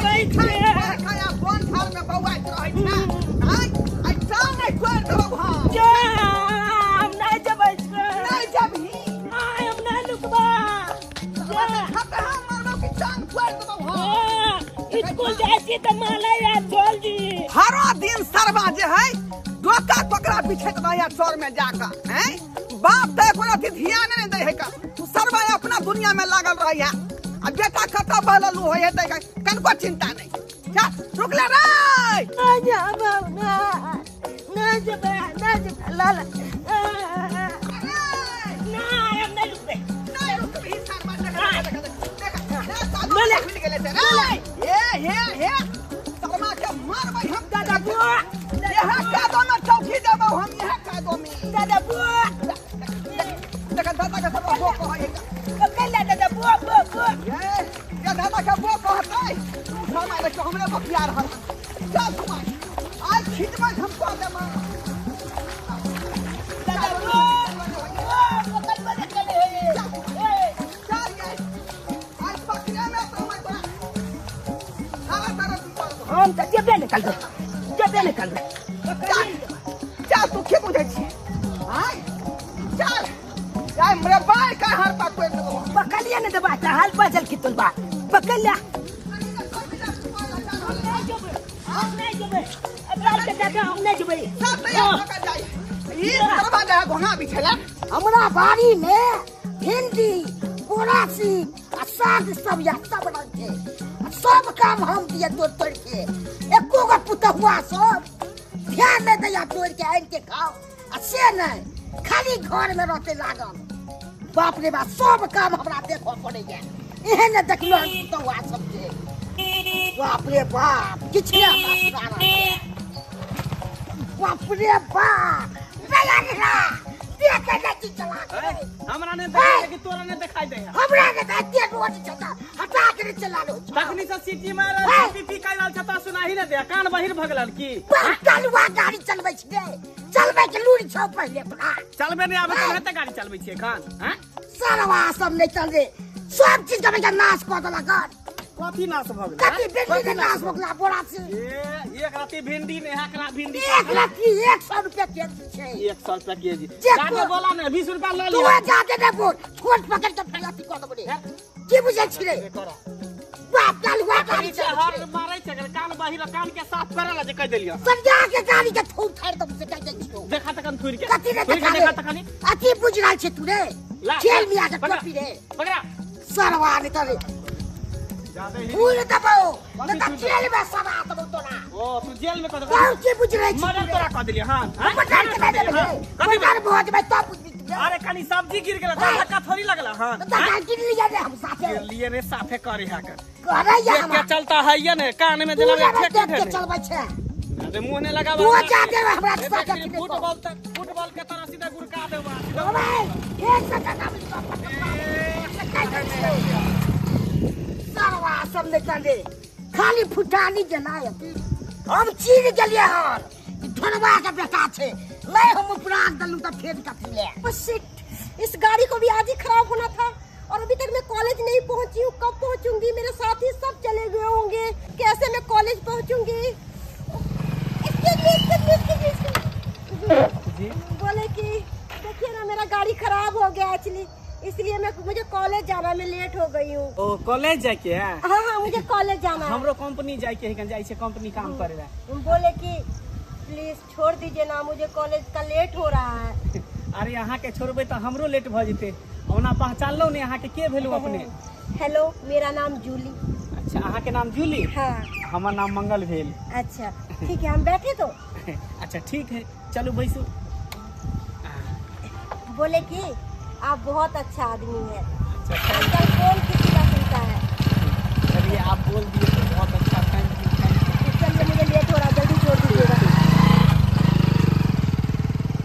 जेबै खाया कोन थाल में बौआइत रहै छै आय आइ टांग नहि तोड़ि देबौ हम। जा, हम नहि जेबै। नहि जेबही? आय, हम नहि लुकबा। जा। खतरा मारबौ कि टांग तोड़ि देबौ हम। स्कूल जाइ छी तऽ मालै आ जल्दी। हरो दिन सरवा जे है डोका टोकरा बिछैत रहैया चौर में जाकऽ। हैं, बाप तऽ एको रत्ती ध्यान नहि दै है का। उ सरवा अपना दुनिया में लागल रहैया आ बेटा कतऽ बहलल होइ है तै कनको चिंता नहीं। चल, रुकले रे। ना जाबौ, ना ना जेबै, ना जेबै लाला ना, हम नहि रुकबै। नहीं रुकबही सरवा। देख देख देख देख देख, सालो ले ले। मिल गेलै से रे। हे हे हे, सरवा के मारबै हम। दादा बुआ। यहाँ कादो में चौकी देबौ हम, यहाँ कादो में। दादा बुआ। देख दादा के सरवा बो कहै है। पकड़ दादा बुआ बुआ बुआ। ये ये दादा के बो कहतै। तू समय देखियो हमरे बतिया रहल हन। चल तू आइ आइ खिदमत हम कऽ देबै। दादा बुआ बुआ पकड़ बने चले। चल ये आइ पकड़े में तो मैं तोरा सारा तरह तू कर देबौ। हम तऽ जेबे नहि करबै, जेबे नहि करबै। चल चल, तू की बुझै छी? आइ चल आइ मरे बाय का हर पा तोड़ि देबौ। पकड़िए ने देबा तऽ हाल बजल की तुलबा पकड़ ले। हम नहि जेबै, हम नहि जेबै। चल के दादा, हम नहि जेबै। सब तैयार भऽ कऽ जाइ। ई सरवा जे है घोंघा बिछेला। हमरा बाड़ी में भिंडी बोरासी आ साग सब या सब रंग के आ सब काम हम दिए तोड़ तोड़ के। एको गो पुतहुआ सब ध्यान नहीं दैया, तोड़ के आनि के खाओ आ से नहीं, खाली घर में रहते लागल। बाप रे बाप, सब काम हमरा देखऽ पड़ैया। एहन ने देखलो हम पुतहुआ सबके, बाप रे बाप, किछु नहि हमरा सुना रहल यऽ। बाप रे बाप, नया नया देखे नहि छी चला के। हमरा ने देखाई कि तोरा ने दिखाई दे? हमरा के तऽ एते रोड छै तऽ हटा के नहि चला रहल छै। तखनी से सिटी मार रहल पी पी कर रहल छ त सुनाही ने दे, कान बहिर भगलल की? कलुआ गाड़ी चलबै छी रे, चलबै के लूरि छौ पहिले तोरा। चलबे नहि आबै तऽ हेते गाड़ी चलबै छियै एखन? हैं, सरवा सब नहि चलबे, सब चीज के नाश कऽ देलक हन। कथी नाश भऽ गेलै? कथी भिंडी के नाश भऽ गेला बोरा से। ए, एक रत्ती भिंडी ने एकरा भिंडी। एक रत्ती 100 रुपया केजी छै। 100 रुपया केजी? जे जाके बोला ने 20 रुपया लऽ तू लिअ। जाके ने बोल, छोट पकड़ के फेर अथी कऽ देबो रे। की बुझै छी रे? बाप कलुआ गाड़ी छै चलबै हर छै। मारै छै एकर कान बहिर, कान के साफ करे ला जे कहि देलियै। सरिया के गाड़ी के थूक फाड़ि देबो से कहि दै छियौ। देखा तखन थुरि के। कथी रे? थुरि के देखा रे? देखा तखन। अथी बुझि रहल छै तू रे? ला, खेल मिया के पकड़ा, टोपी रे। पकड़ा। सरवा ने तरे जादे ही फूल देबो कथी नहि तऽ फूल? जेल में सड़ा देबो तोरा। ओ तू जेल में कऽ देबो? कहू की बुझि रहल छी मर्डर तू रे? तोरा कऽ देलियै। हां। मर्डर के नहि देबै रे। कथी? मर्डर भऽ जेबै तब बुझबी तू रे। अरे कनी सब्जी गिर गेल तऽ धक्का थोड़ी लगल। हां। तऽ धक्का गिर लिया रे, हम साथे गिर लिए रे, साफे करे है कर। करैया देख के हमरा। चलता है ये ने कान में तू दिला रे ठेक देख के के चलबै छै। अरे मुंह ने लगावा। तू जा दे हमरा साथे की। फुटबॉल तक फुटबॉल के तरह सीधा गुड़का देबा। भाई, 100 टका मिल सरवा सब निकल रे, खाली फुटानी जेना अथी। हम चीर गेलियै हन ई ढोलवा के बेटा छै, नहीं हम उपराग देलहुँ तऽ फेर कथी ले। Oh shit, इस गाड़ी को भी आज ही खराब होना था और अभी तक मैं कॉलेज नहीं पहुंची हूँ। कब पहुंचूंगी? मेरे साथी सब चले गए होंगे, कैसे मैं college पहुंचूंगी? Excuse me, excuse me, excuse me, excuse me। बोले कि देखिए ना, मेरा गाड़ी खराब हो गया एक्चुअली, इसलिए मैं मुझे कॉलेज जाना, मैं लेट हो गई हूँ। ओ कॉलेज जाय के है? हाँ हाँ, मुझे कॉलेज जाना है। हमरो कंपनी जाय के है, जाय छै कंपनी काम करे ला। बोले कि प्लीज छोड़ दीजिए ना, मुझे कॉलेज का लेट हो रहा है। अरे अहाँ के छोड़बै तऽ हमरो लेट भऽ जेतै। ओना पहचानलहुँ ने अहाँ के, के भेलहुँ अपने? हेलो, मेरा नाम जूली। अच्छा, अहाँ के नाम जूली? हाँ। हमर नाम मंगल भेल। अच्छा ठीक है, हम बैठे तो? अच्छा ठीक है, चलू बैसू। बोले कि आप बहुत अच्छा आदमी हैं। अच्छा। आजकल कौन किसी का सुनता है? चलिए, आप बोल दिए तो बहुत अच्छा, thank you, thank you. चलिए, मुझे लेट हो रहा है, जल्दी छोड़ दीजिएगा।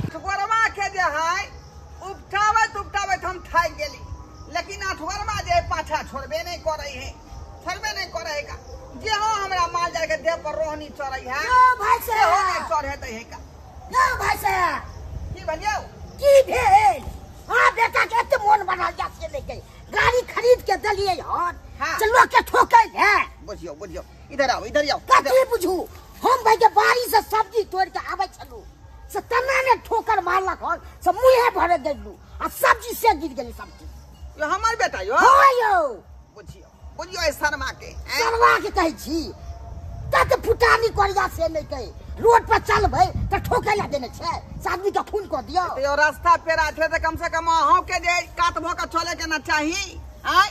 अठगोरवा के जे है उपटाबैत उपटाबैत हम थाकि गेली, लेकिन अठगोरवा जे है पाछा छोड़बे नहीं करै है, छोड़बे नहीं करै है का। जे हो हमरा माल जाल के देह पर रोहनी चढ़ै है यौ भाई सेहो साहब। नहि चढ़े दै है का। यौ भाई साहब। की भेलियौ? की भेल? हाँ, बेटा के एते मोन बनल जा से लेके गाड़ी खरीद के देलियै हन। हाँ। से लोग के ठोकै है। बुझियो बुझियो, इधर आओ इधर आओ। कथी बुझू? हम भाई के बाड़ी से सब्जी तोड़ के आबै छलू से तना ने ठोकर मारलक हन से मुँहे भरे गेलू आ सब्जी से गिर गेलै सब्जी। यो हमर बेटा यो। हाँ यौ। बुझियो बुझियो ए शर्मा के। शर्मा के कहै छी तत फुटानी करिया से नहि कहै, रोड पर चलबै तऽ ठोकै ला देने छै से आदमी के खून कऽ दियौ। यो रास्ता पेरा छै तऽ कम से कम अहूँ के जे कात भऽ के चले के ना चाही। आय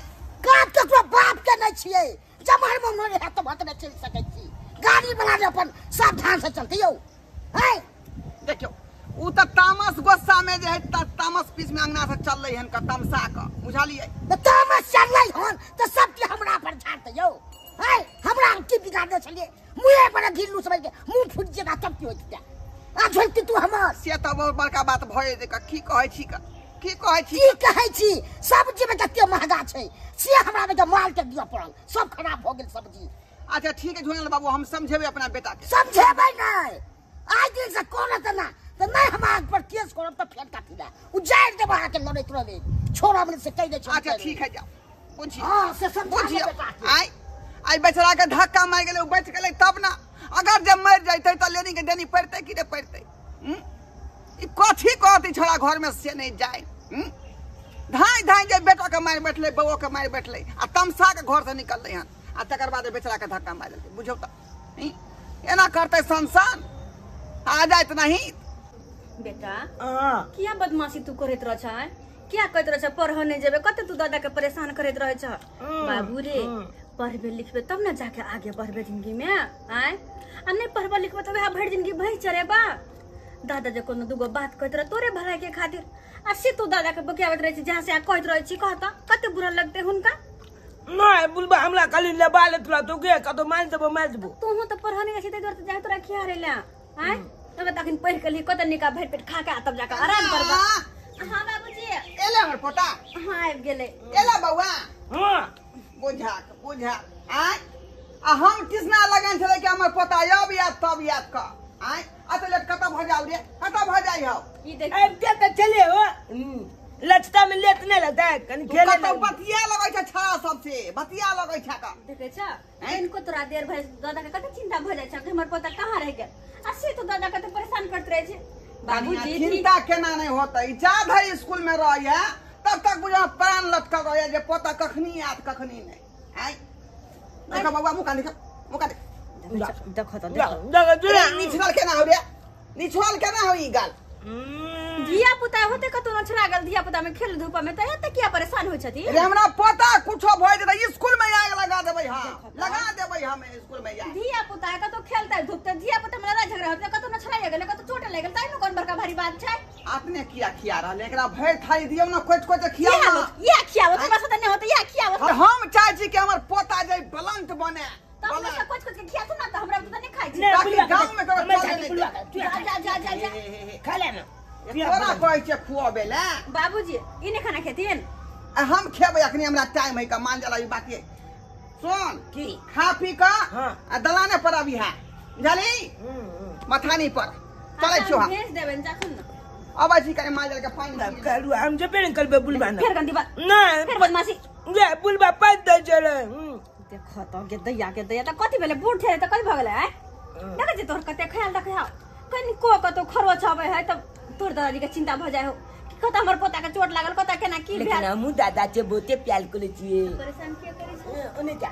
कात ककरो बाप के नहि छियै, जमहर मन नहि हैत तऽ नहि चलि सकै छी। गाड़ी वाला जे अपन सावधान से चलतै यौ। आय देखियौ उ तऽ तामस गुस्सा में जे है तामस पीस में अंगना से चललै हन क तमसा क, बुझलियै? तऽ तामस चललै हन तऽ सब के हमरा पर झाड़तै यौ। आय हमरा की बिगाड़ने छलियै? मुँहे पर घिरलू समझ के मुँह फुटि जेता तब की होइत? आ झोलती तू हमर। से तऽ बहुत बड़का बात भऽ जेतै। की कहै छी क? की कहै छी? की कहै छी? सब्जी में कते महगा छै से हमरा बेटा माल के दिअ पड़ल, सब खराब भऽ गेल सब्जी। अच्छा ठीक है झुनल बाबू, हम समझेबै अपना बेटा के। समझेबै नहि, आइ दिन से करत ना तऽ नहि हम अहाँ पर केस करब तऽ फेर कथी लए उजाड़ि देब अहाँके, लड़ैत रहबै छोड़ब नहि से कहि दै छी। अच्छा ठीक है जाओ बुझियौ। हाँ से समझा बुझियौ। बेटा के। आइ आइ बेचारा के धक्का मारि गेलै, ओ बचि गेलै तब ना, अगर जब मरि जैतै तऽ लेनी के देनी पड़तै कि नहि पड़तै? ई कथी कहतै छोड़ा घर में से नहि जाय। धाँइ धाँइ जे बेटा के मारि बैठलै, बौओ के मारि बैठलै आ तमसा के घर से निकललै हन आ तकर बाद बेचारा के धक्का मारि देलकै। बुझौ तऽ एना करतै संसान आ जाइत नहीं। बेटा किया बदमाशी तू करैत रह छै? किया कहैत रह छै पढ़ऽ नहि जेबै? कते तू दादा के परेशान करैत रहै छ? बाबू रे पढ़बे लिखबे तब ना जाके आगे बढ़बे जिंदगी में। आय आ नहीं पढ़बे लिखबे तो वएह भरि जिंदगी भैंस चरेबा। दादा जे कोनो दूगो बात कहैत रह तोरे भलाई के खातिर आ से तू दादा के बकियाबैत रहै छी, जहाँ से आ कहैत रहै छी कहता कते बुरा लगतै हुनका। नहीं बुलबा हमरा खाली लेबा ले तोरा तो गे कतो मारि देबो मारि देबो। तोहू तऽ पढ़ऽ नहि जाइ छी ताहि दुआरे तऽ जाय तोरा खियारे ला। आय तब तऽ अखन पढ़ि के ली कते निका भरि पेट खा के आ तब जाके आराम करबा। हाँ बाबूजी एले हमर पोता। हाँ आबि गेलै। एला बौआ। हाँ बुझा बुझा। आय आ हम कृष्णा लगन छलै कि हमर पोता अब याद तब याद क। आय आ तऽ लेट कतऽ भऽ जाउ रे, कतऽ भऽ जाइ हौ? ई देख आबि के तऽ चले हो। लचता में लेट नहीं लगता है कनी खेले कतौ बतिया लगै छै छड़ा सबसे, बतिया लगै छै का। देखै छ इनको तोरा देर भए दादा के कते चिंता भऽ जाइ छै कि हमर पोता कहाँ रहि गेल आ से तो दादा कते परेशान करैत रहै छै। बाबूजी चिंता केना नहि होतै, जा धरि स्कूल में रहैया तब तक बुझा प्राण लटकल रहैया जे पोता कखनी आयत कखनी नहि। आय देखा बौआ मुँह कान देखा, मुँह कान देख। देखो तो देखो निछड़ल केना हो रे, निछड़ल केना हो ई गाल? धिया पुता होते कतौ न छड़ा गेल धिया पुता में खेल धूप में तऽ एते किया परेशान होइ छथिन? रे हमरा पोता कुछो भऽ जेतै स्कूल में आग लगा देबै। हां लगा देबै हम स्कूल में आग। धिया पुता कतौ खेलतै धूपतै, धिया पुता में लड़ाई झगड़ा होतै कतौ न छड़ा गेल कतौ चोट लागि गेल ताहि में कोन बड़का भारी बात छै? अपने किया खिया रहल एकरा भरि थाली दियौ ना कोच कोच खियाउ ना। या खियाओ हमरा से नहि होतै, या खियाओ। हम चाहै छी कि हमर पोता जे बलंट बने। तब हमरा से कोच कोच के खियातू ना तऽ हमरा तऽ नहि खाइ छी। ताकि गाँव में ककरो चले नहि। जा जा जा जा जा खा ले ना। तोरा कहै छै खुआबै ले। बाबूजी ई नहि खाना खेथिन? हम खेबै अखनी हमरा टाइम है का मान जाला ई बाकी। सुन की खा पी का आ दलाने पर अभी है बुझली मथानी पर चलै छियो। हम भेज देबनि जाथुन ना। अबै छी कनि माल जाल के पानि करू। हम जेबे ने करबै बुलबा ना। फेर गंदी बात नहीं फेर बदमाशी गे बुलबा पानि दै छलै। देखो तो गे दैया के दैया तऽ कथी भेलै बूढ़ छलै तऽ कथी भऽ गेलै? आँय देखै छी तोहर कते ख्याल रखै हौ, कनिको कतौ खरोच अबै है तऽ तोहर दादाजी के चिंता भऽ जाइ हौ कि कतऽ हमर पोता के चोट लागल कतऽ केना की लेकिन भेल। हमहूँ दादा के बहुते प्यार करै छियै। परेशान किया करै छै? ओने जा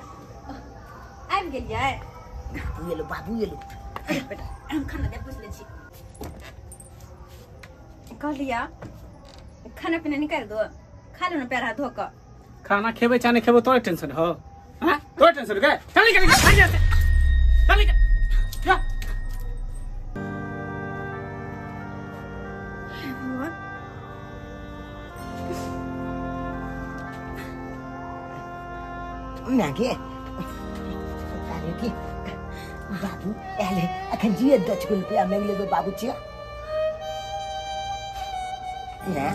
आबि गेलियै? बाबू एलो बाबू एलो। बेटा हम खाना दे पूछि लै छी। कहलिया खाना पीना निकालि दो, खा लो ना पैर हाथ धो कऽ। खाना खेबै चाहे नहि खेबै तोरे टेंशन हो? हाँ तोरे टेंशन के चल निकल निकल जा चल निकल जा। नागे अरे की बाबू आयल अखन जिए 10 गो रुपया मांगि लेबै बाबू छियै ना।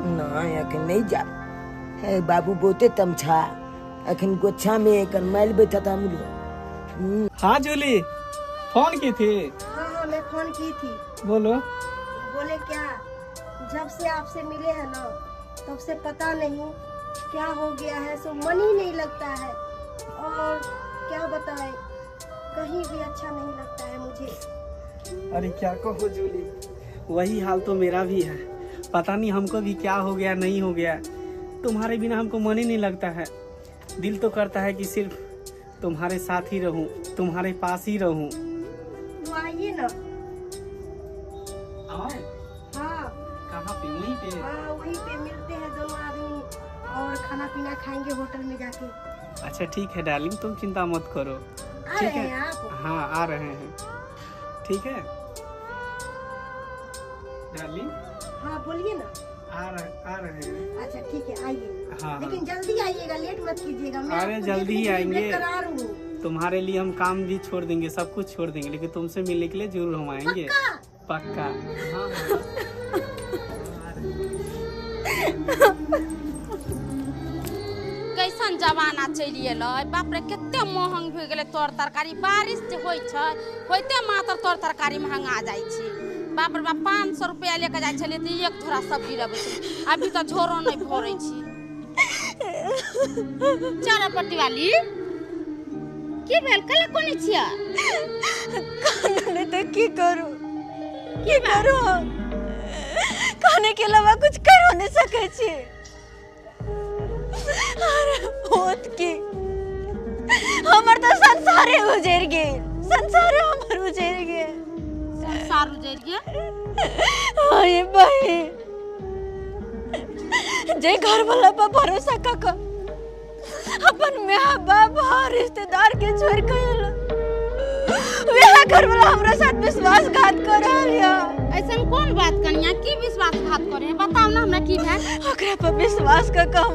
नहीं अखन नहीं जाब। हे बाबू बहुते तमछा अखन गोछा में एकर माइल बैठत हमरो। हाँ जूली फोन की थी? हाँ हाँ मैं फोन की थी। बोलो। बोले क्या जब से आपसे मिले हैं ना तब से पता नहीं क्या हो गया है, सो मन ही नहीं लगता है। और क्या बताएं, कहीं भी अच्छा नहीं लगता है मुझे। अरे क्या कहो जूली, वही हाल तो मेरा भी है। पता नहीं हमको भी क्या हो गया, नहीं हो गया। तुम्हारे बिना हमको मन ही नहीं लगता है। दिल तो करता है कि सिर्फ तुम्हारे साथ ही रहूं, तुम्हारे पास ही रहूं। तो आइए ना। आओ। हाँ। कहाँ पे? वहीं पे। हाँ वहीं पे मिलते हैं दोनों आदमी और खाना पीना खाएंगे होटल में जाके। अच्छा ठीक है डार्लिंग, तुम चिंता मत करो। आ ठीक रहे है हैं आप? हाँ आ रहे हैं। ठीक है डार्लिंग। हाँ बोलिए ना। आ रहे हैं। अच्छा ठीक है आइए। हाँ, लेकिन जल्दी आइएगा, लेट मत कीजिएगा। मैं अरे आपको जल्दी देखने ही के लिए आएंगे। बेकरार हूँ। तुम्हारे लिए हम काम भी छोड़ देंगे, सब कुछ छोड़ देंगे, लेकिन तुमसे मिलने के लिए जरूर हम आएंगे। पक्का? पक्का। हाँ, हाँ। कैसन जमाना चलि एलै, बाप रे कते महंग भए गेलै तोर तरकारी। बारिश जे होइ छै होइते मात्र तोर तरकारी महंगा जाइ छै। बाप रे बाप 500 रुपया लेके जाइ छलियै तऽ एक झोरा सब्जी लबै छलियै, अभी तऽ झोरो नहि भरै छी। चारा पट्टी वाली की भेल, कल कोने छियै? कानून तो की करू, की करू, खाने के अलावा कुछ कर नहीं सके छी। अरे होत की हमर तो संसारे उजड़ गेल, संसारे हमर उजड़ गेल। संसार उजड़ गेल? अरे भाई जे घर वाला पर भरोसा क अपन माँ बाप और रिश्तेदार के छोड़ के वह घर वाला हमरा साथ विश्वासघात कर रहल या। ऐसन कौन बात कनिया, की विश्वासघात करे बताओ ना हमरा, की भेल? ओकरा पर विश्वास क कम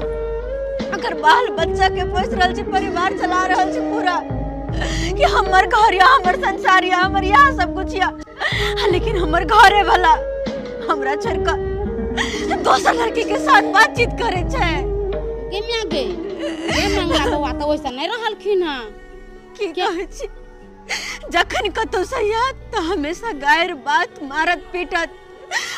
अगर बाल बच्चा के पोस रहल छी, परिवार चला रहल छी पूरा, कि हमर घर या हमर संसार या हमर या सब कुछ या, लेकिन हमर घरे वाला हमरा छोड़ के दोसर लड़की के साथ बातचीत करे छै। गे मिया गे, गे मंगला बौआ तऽ ओइसन नहि रहलखिन हँ। की कहै छी, जखन कतौ से आयत तऽ हमेशा गायर बात मारत पीटत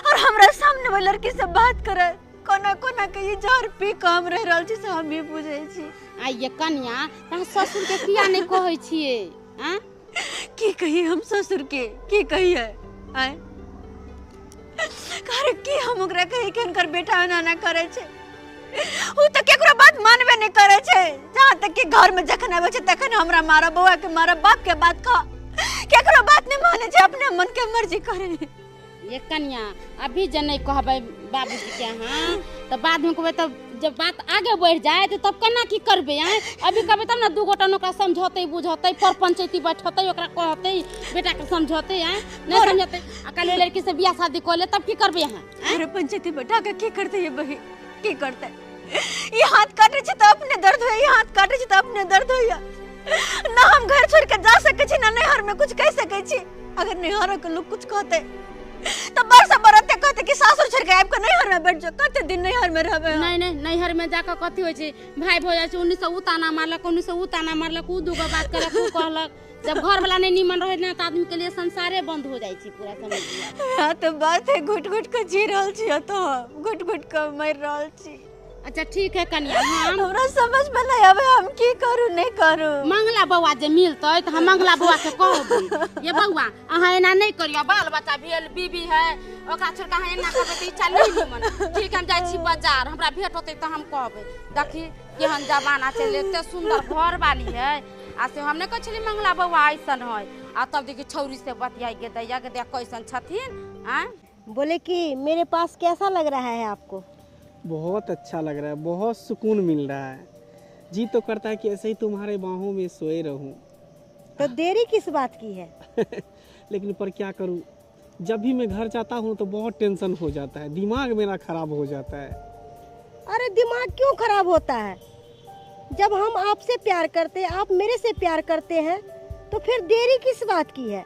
और हमरा सामने वाला लड़की से बात करत। कोना कोना के ई जहर पी के हम रहि रहल छी से हम ही बुझै छी। आ ये कनिया, तहाँ ससुर के किया नहि कहै छियै? आँ की कही हम ससुर के, की कहिए? आय करे की हम ओकरा कही कि हुनकर बेटा एना ना करे छै? उ तऽ केकरो बात मानबे नहि करे छै। जहाँ तक कि घर में जखन आबै छै तखन हमरा मारा, बौआ के मारा, बाप के बात कह, केकरो बात नहि माने छै, अपने मन के मर्जी करे। ये कनिया अभी जे नहीं कहबै बाबूजी के अहाँ तऽ बाद में कहबै, तब जब बात आगे बढ़ जाए तो तब केना की करबै? आँय अभी कहबै तब ना दू गोटा ओकरा समझौतै बुझौतै, पर पंचायती बैठौतै, ओकरा कहतै बेटा के समझौतै। आँय नहीं समझौतै आ कल लड़की से बियाह शादी कऽ ले तब की करबै अहाँ? अरे पंचायती बैठा के की करतै ये बही, की करतै? ई हाथ काटै छै तऽ अपने दर्द होइया, ई हाथ काटै छै तऽ अपने दर्द होइया। ना हम घर छोड़ के जा सकै छी, ना नैहर में कुछ कह सकै छी। अगर नैहर के लोग कुछ कहतै तो बरसा बरते कहते कि सासुर छोड़ के आबि के नैहर में बैठ जाओ, कते दिन नैहर में रहबै? नहीं नहीं, नैहर में जाकर कथी होइ छै, भाई भौजाइ छै, उन्नी से उ ताना मारलक, उन्नी से उ ताना मारलक, उ दूगो बात करलक, उ कहलक। जब घर वाला नहीं नीमन रहे ना तो आदमी के लिए संसारे बंद हो जाइ छै पूरा, समझ लिअ। हाँ तो बात है, घुट घुट के जी रहल छी, तो घुट घुट के मरि रहल छी। अच्छा ठीक है कनिया, हम हमरा समझ में नहीं आवे हम की करू नहीं करू। मंगला बौआ जे मिलतै तऽ हम मंगला बौआ के कहबै, ये बौआ अहाँ एना नहीं करियौ, बाल बच्चा भेल बीबी है ओकरा छोड़ के अहाँ एना करबै तऽ इच्छा नहीं निमन। ठीक हम जाइ छी बाजार, हमरा भेंट होतै तऽ हम कहबै। देखी केहन जमाना चले, एते सुंदर घर वाली है आ से हम नहीं कहै छलियै मंगला बौआ ऐसन है, आ तब देखी छौरी से बतियाइ गे दैया गे दैया कैसन छथिन। आँय बोले कि मेरे पास कैसा लग रहा है आपको? बहुत अच्छा लग रहा है, बहुत सुकून मिल रहा है। जी तो करता है कि ऐसे ही तुम्हारे बाहों में सोए रहूं। तो देरी किस बात की है? लेकिन पर क्या करूं, जब भी मैं घर जाता हूं तो बहुत टेंशन हो जाता है, दिमाग मेरा खराब हो जाता है। अरे दिमाग क्यों खराब होता है? जब हम आपसे प्यार करते हैं, आप मेरे से प्यार करते हैं, तो फिर देरी किस बात की है?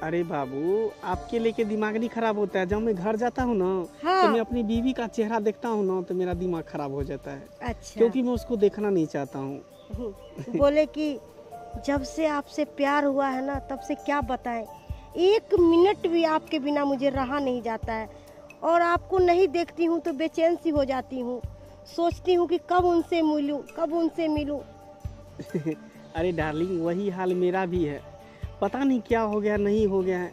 अरे बाबू, आपके लेके दिमाग नहीं खराब होता है। जब मैं घर जाता हूँ ना, हाँ। तो मैं अपनी बीवी का चेहरा देखता हूँ ना तो मेरा दिमाग खराब हो जाता है। अच्छा। क्योंकि मैं उसको देखना नहीं चाहता हूँ। बोले कि जब से आपसे प्यार हुआ है ना तब से क्या बताएं, एक मिनट भी आपके बिना मुझे रहा नहीं जाता है। और आपको नहीं देखती हूँ तो बेचैन सी हो जाती हूँ। सोचती हूँ कि कब उनसे मिलूँ, कब उनसे मिलूँ। अरे डार्लिंग, वही हाल मेरा भी है। पता नहीं क्या हो गया, नहीं हो गया है।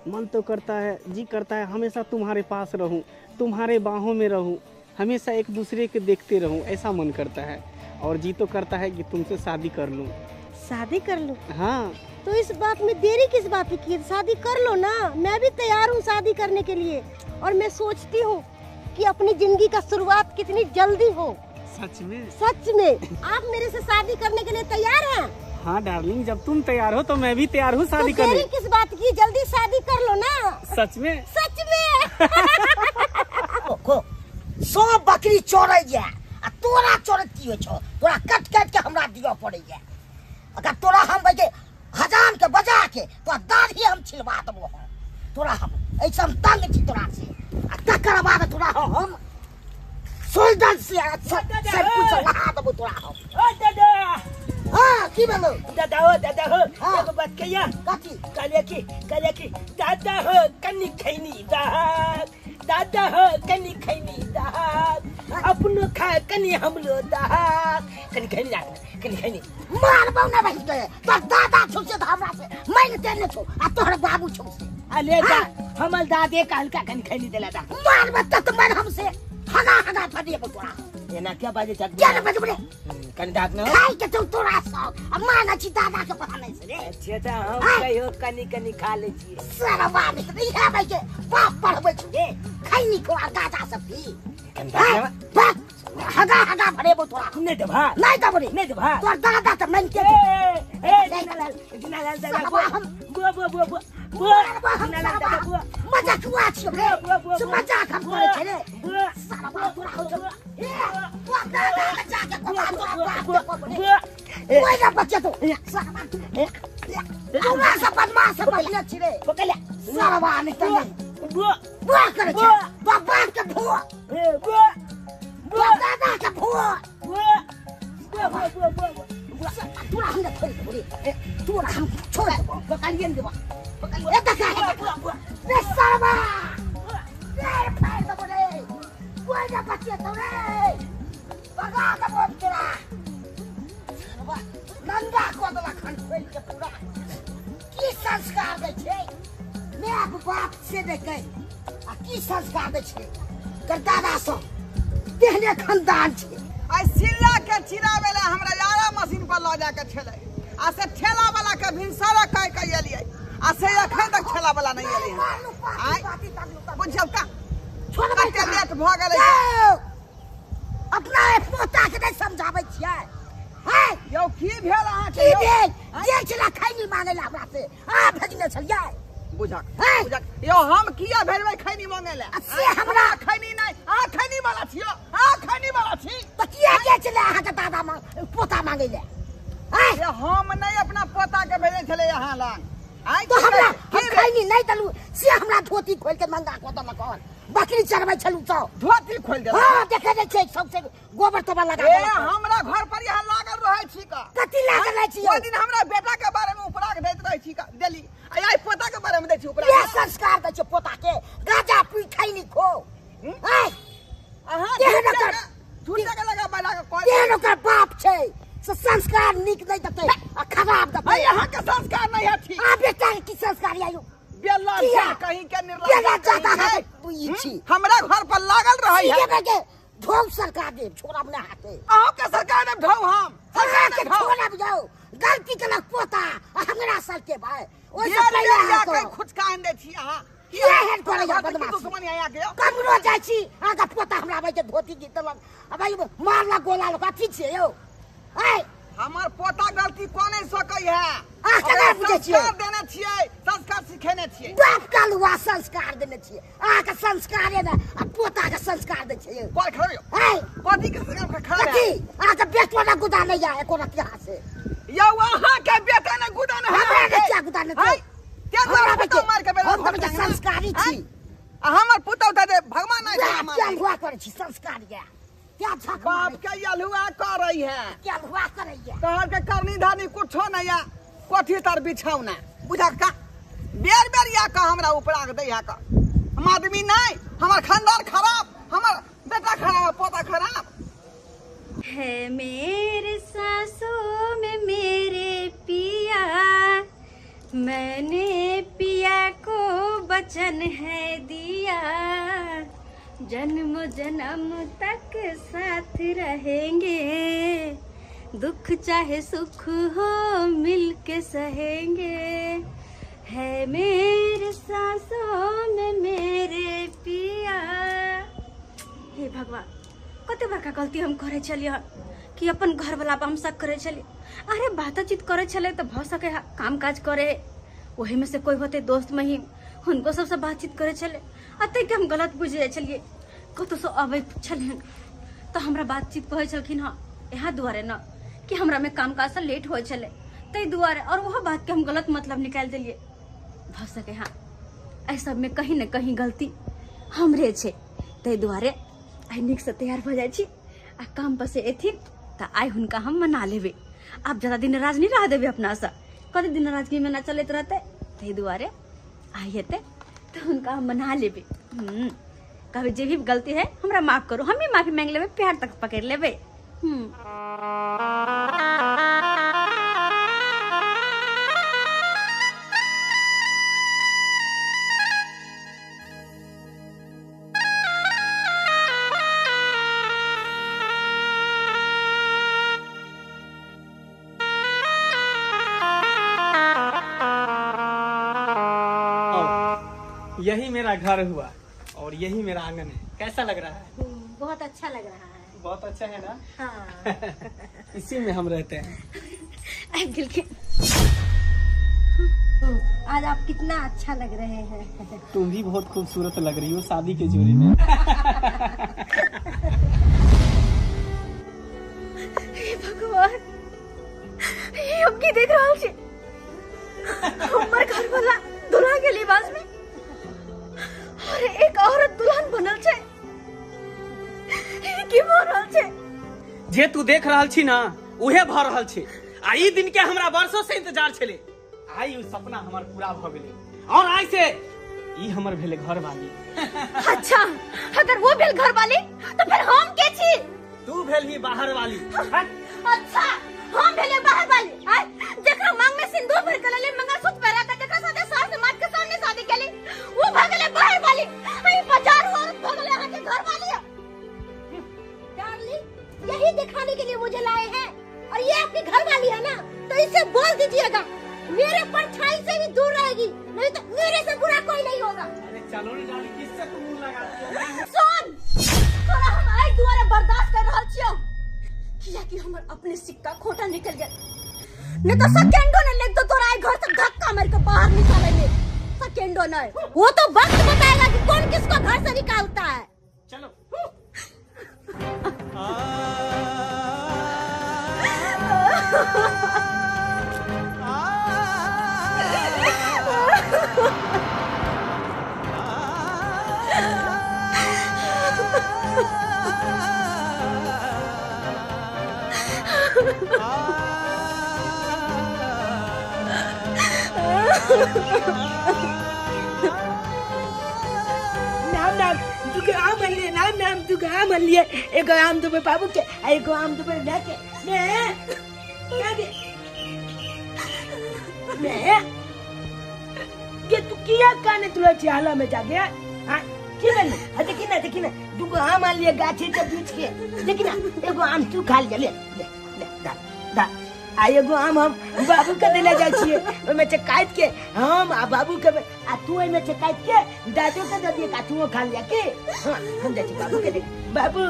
मन तो करता है, जी करता है हमेशा तुम्हारे पास रहूं, तुम्हारे बाहों में रहूं, हमेशा एक दूसरे के देखते रहूं, ऐसा मन करता है। और जी तो करता है कि तुमसे शादी कर लूं। शादी कर लूं? हाँ। तो इस बात में देरी किस बात की? शादी कर लो ना, मैं भी तैयार हूँ शादी करने के लिए। और मैं सोचती हूँ कि अपनी जिंदगी का शुरुआत कितनी जल्दी हो। सच में? सच में। आप मेरे से शादी करने के लिए तैयार हैं? हाँ डार्लिंग, जब तुम तैयार हो तो मैं भी तैयार हूँ शादी तो करने। देरी किस बात की, जल्दी शादी कर लो ना। सच में? सच में। को सब बकरी चोरैया आ तोरा चोरैत की होइ छौ? तोरा कट कट के हमरा दिअ पड़ैया। अगर तोरा हम बजे हजाम के बजा के तोरा दाढ़ी हम छिलवा देबो। हम तोरा हम ऐसे हम तंग छी तोरा से। आ तकर बाद तोरा हम सोल्डर से शैम्पू से नहा देबो तोरा हम। ओ दादा। हाँ की भेलो? दादा हो, दादा हो, हाँ। एगो बात कहिया। कथी? कहलिए कि दादा हो कनी खैनी दहाक, दादा हो कनी खैनी दहाक, अपनो खा कनी हमरो दहाक, कनी खैनी दहाक, कनी खैनी। मारबौ ना बहिन के, तोर दादा छौ से हमरा से मांगिते नै छौ आ तोहर बाबू छौ से। अले दा, हमर दादे कहलका कनी खैनी देला दा। मारबे तत मार हमसे हगा हगा फड़िएबौ तोरा। एना क्या बाजे छक? क्या बजबै रे? कनी दाग न खाइ के छौ तोरा सब आ मानै छी दादा के पता नै से रे। अच्छा त हम हाँ। कहियो कनी कनी खा लै छियै। सरवा ने इहे भाई के बाप पढ़बै छौ रे, खैनी खो आ दादा सब पी। कनी दाग न बाप हगा हगा भरेबौ तोरा। नै देबा? नै देबौ रे। नै देबा? तोर दादा त मानिते ए छौ। ए दीनालाल, दीनालाल दादा सरवा हम बुआ बुआ बुआ बुआ मारबो हम दीनालाल सरवा। दादा बुआ मजाकुआ छियौ रे, बुआ, बुआ, से बुआ। मजाक हम करै छै रे। बुआ सरवा तोरा हो छौ। ए तोर दादा के जाके बुआ कोबा तोरा बुआ बाप बुआ के कोबा रे। बुआ ओइ ना बच्चा तो सरवा तू हमरा से बदमाश पहिले छी रे। पकड़ ले। सरवा नै त नै बुआ बुआ करै छै। बुआ। तोर बाप के भुआ, ए बुआ तोर दादा के भुआ। बुआ बुआ बुआ बुआ बुआ बुआ तोरा हम छोड़ देबो रे, तोरा हम छोड़ देबो। पकड़िए ने देबा। ए देखा हे बुआ बुआ रे सरवा रे, फाड़ देबो रे। कोइ ना बचे तो रे, भगा देबो तोरा। सरवा नंगा कऽ देलक हन खोलि के पूरा। की संस्कार दै छै my बाप से नै कै आ की संस्कार दै छै कर दादा सब तेहने खानदान छै। आइ सिल्ला के चिराबै लए हमरा यारा मशीन पर लऽ जाके छलै आ से ठेला वाला के भिनसरा कह के एलियै आ से एखन तक ठेला वाला नहि एलै हन। आइ बुझियौ का छोड़बै कते लेट भऽ गेलै। यौ, अपना पोता के नहि समझाबै छियै। हैं यौ की भेल अहाँके? की यौ? भेल? जे छला खैनी मांगे ला हमरा से आ भेजने छलियै। बुझक हैं? बुझक यौ, हम किया भेजबै खैनी मांगे लए? आ से हमरा खैनी नहि, अहाँ खैनी वाला छियौ, अहाँ खैनी वाला छी। तऽ किया जे छलै अहाँके दादा मांग पोता मांगे ले? हैं ये हम नहि अपना पोता के भेजै छलै अहाँ लग। आइ तो की हमरा भेल? हम की भेल? खैनी नहि देलू से हमरा धोती खोलि के नंगा कऽ देलक हन। बकरी चरबै छलू तऽ धोती खोलि देलक? हाँ देखे नहि छियै सबसे गोबर तोबर लगा ए देलक। हमरा घर पर यहाँ लागल रहै छी का। कथी लागल रहै छी यौ? ओहि दिन हमरा बेटा के बारे में उपराग दैत रहै छी का देली, आ आइ पोता के बारे में दै छी उपराग। ये संस्कार दै छै पोता के, गाजा पी खैनी खो। हैं अहाँ केहन ओकर झूठे के लगा बैला के कहै केहन ओकर बाप छै से संस्कार नीक नहि देतै आ खराब देतै। अइ अहाँ के संस्कार नहि है ठीक। आ बेटा के की संस्कार आयौ? बेला किया? कहीं के निर्लज्ज बेला कहीं जादा के। है ई छी। हमरा घर पर लागल रहै है। सीधे बेटे ढोल सरकार देब छोड़ब ना हाथे। अहाँ के सरकार देब ढौ हम। सरकार के सरकार देब ढौ। छोड़ब जाओ, गलती केलक पोता आ हमरा सर के भाई ओहिसँ बेर पहिले बेर अहाँ जा के करब। खुचका आनि दै छी अहाँ। किया एहन करैया घर के की बदमाशी? दुश्मनी है अहाँ के यौ? कमरो जाइ छी अहाँके पोता हमरा आबै के धोती घीच देलक आ भाई मारलक गोला लोक अथी छियै यौ। आँय हमर पोता गलती कऽ नहि सकै है। अहाँ केना ओकरा बुझै छियै? संस्कार देने छियै, संस्कार सिखेने छियै। बाप कालुआ संस्कार देने छियै, अहाँके संस्कारे ने आ पोता के संस्कार दै छियै यौ। कल खड़ा यौ। आँय कथी के संस्कार खड़ा कथी अहाँके बेटो ने गुदा नहि या एको रति हाथ से। यौ अहाँ के बेटा ने गुदा नहि हमरा है। ने किया गुदा नहि है? छै? क्या हमरा पुतहु बेटे मार के बेटा हम तऽ घर बेटा के अंगना? संस्कारी छी। आ हमर पुतहु तऽ जे भगवान नहि छै बाप हमर। के अल्हुआ करै छी संस्कार या क्या झक बाप के अल्हुआ करै है। के अल्हुआ करैया। तोहर के करनी धानी कुछो नहीं है, कोठी तर बिछौना बुझक का। बेर बेर या का हमरा उपराग दै है का। हम आदमी नहीं, हमार खानदान खराब, हमार बेटा खराब, पोता खराब। है मेरे सांसों में मेरे पिया, मैंने पिया को वचन है दिया, जन्म जन्म तक साथ रहेंगे, दुख चाहे सुख हो मिल के सहेंगे, है मेरे सांसों में मेरे पिया। हे भगवान, कते बड़का गलती हम करे छलियै कि अपन घर वाला पर हम शक करे छलियै। अरे बातचीत करे छलै तऽ भऽ सके है काम काज करे, ओही में से कोई होते दोस्त महीम, हुनको सबसँ बातचीत करे छलै, आ ताहिके हम गलत बुझि जाइ छलियै। कतहुसँ अबै छलियन तऽ हमरा बातचीत कहै छलखिन हँ, इएह दुआरे न कि हमरा में काम काजसँ लेट होइ छलै ताहि दुआरे, और ओहो बातके हम गलत मतलब निकालि देलियै। भऽ सके हँ एहि सबमे कहीं ने कहीं गलती हमरे छै, ताहि दुआरे आइ नीकसँ तैयार भऽ जाइ छी आ काम पर से एथिन तऽ आइ हुनका हम मना लेबै। आब ज्यादा दिन नाराज नहि रह देबै अपनासँ, कते दिन नाराजगी में ना चलैत रहतै, ताहि दुआरे आइ हेतै तऽ हुनका हम मना लेबै। कहबै जे भी गलती है हमरा माफ करू, हम भी माफी मांगि लेबै, प्यार तक पकड़ि लेबै। यही मेरा घर हुआ और यही मेरा आंगन है। कैसा लग रहा है? बहुत अच्छा लग रहा है। बहुत अच्छा है ना? हाँ। इसी में हम रहते हैं। आज आप कितना अच्छा लग रहे हैं। तुम भी बहुत खूबसूरत लग रही हो शादी के जोड़ी में। हे भगवान, ये हम की देख रहा छी? हमर घर वाला दुल्हा के लिबास में और एक औरत दुल्हन बनल छै, की भऽ रहल छै? जे तू देख रहल छी ना उहे भऽ रहल छै। आ ई दिन के हमरा वर्षों से इंतजार छले, आइ उ सपना हमर पूरा भऽ गेलै और आइ से ई हमर भेले घर वाली। अच्छा, अगर वो भेल घर वाली तो फिर हम के छी? तू भेल ही बाहर वाली। अच्छा, हम भेले बाहर वाली, जेकरा मांग में सिंदूर भर के लेले, मंगलसूत्र पहिरा के, जेकरा साथे सास समाज के सामने शादी केली, वो भऽ गेलै बाहर वाली। ई बाजार औरत भऽ गेलै अहाँ के घर वाली। डार्लिंग, यही दिखाने के लिए मुझे लाए हैं और ये आपकी घर वाली है ना, तो इसे बोल दीजिएगा मेरे परछाई से भी दूर रहेगी, नहीं तो मेरे से बुरा कोई नहीं होगा। अरे चलो रे डार्लिंग, किससे तुम मुंह लगाती हो? सुन, तोरा हम आई दुआरे बर्दाश्त कर रहल छियौ कियाकि हमर अपने सिक्का खोटा निकल गेल, नहीं तो सेकेंडो ने लेग तो तोरा आई घर से धक्का मार के बाहर निकाले में सेकेंडो नहीं। वो तो वक्त बताएगा कि कौन किसको घर से निकालता है। चलो। नाम नाम दुगो आम लिए, नाम नाम दुगो आम लिए, एगो आम देबै बाबू के आ एगो आम देबै माय के। मैं मैं के तू किया काने तुला छियाला में जाके? हां की भेलै? हा देखी ना, देखी ना, दुगो आम लिए गाछे से बीछ के, देखी ना, एगो आम तू खा लिया, ले ले ले दा दा, आ एगो आम हम बाबू के देले जाइ छियै, ओहिमे से काटि के हम आ बाबू के, आ तू ओहिमे से काटि के दादू के दऽ दियै, आ तू खा लिया के। हाँ, हम जाइ छी बाबू के दे। बाबू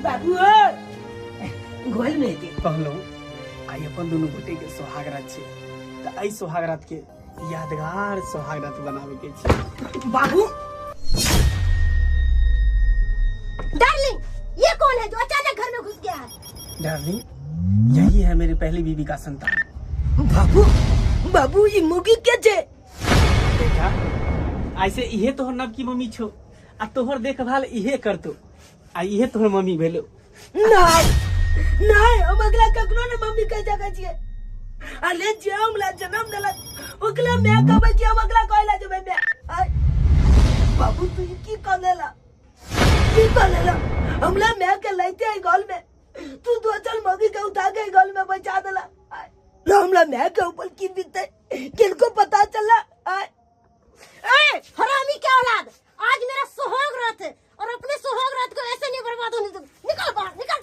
बाबू घोल में हेतै। कहलहुँ आइ अपन दुनू गोटे के सोहाग रात छै, तऽ एहि सोहाग रात के यादगार सोहाग रात बनावे के छै। बाबू डार्लिंग, ये कौन है जो अचानक घर में घुस गया है? डार्लिंग, यही है मेरी पहली बीवी का संतान। बाबू बाबू ये मुगी के छे? बेटा, ऐसे इहे तोहर नव की मम्मी छो आ तोहर देखभाल इहे करतो, आ इहे तोहर मम्मी भेलो। नहीं नहीं, हम अगला कखनो ने मम्मी कह सकै छियै। अरे जे हमरा जन्म देलक ओकरा my कहबै कि हम अगला कहला जेबै my. बाबू तू की कर देला, की कर देला? हमला मैं के लाइते है गल में, तू दो चल मगी के उठा के गल में बचा देला। हमला मैं के ऊपर की बीते किनको पता चला? ए हरामी क्या औलाद, आज मेरा सुहाग रात है और अपने सुहाग रात को ऐसे नहीं बर्बाद होने दूंगी। निकल बाहर, निकल।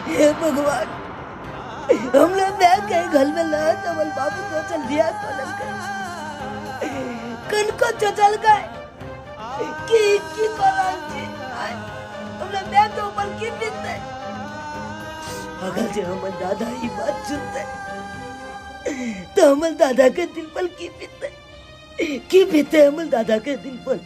हे भगवान, हम लोग मैं के घर में लाया तो बोल बाबू तो चल दिया तो लग गए, कल को चल गए की कराल जी। हम लोग मैं के ऊपर की बीते। अगर जो हमर दादा ही बात सुनते तो हमर दादा के दिल पर की बीते, की बीते हमर दादा के दिल पर।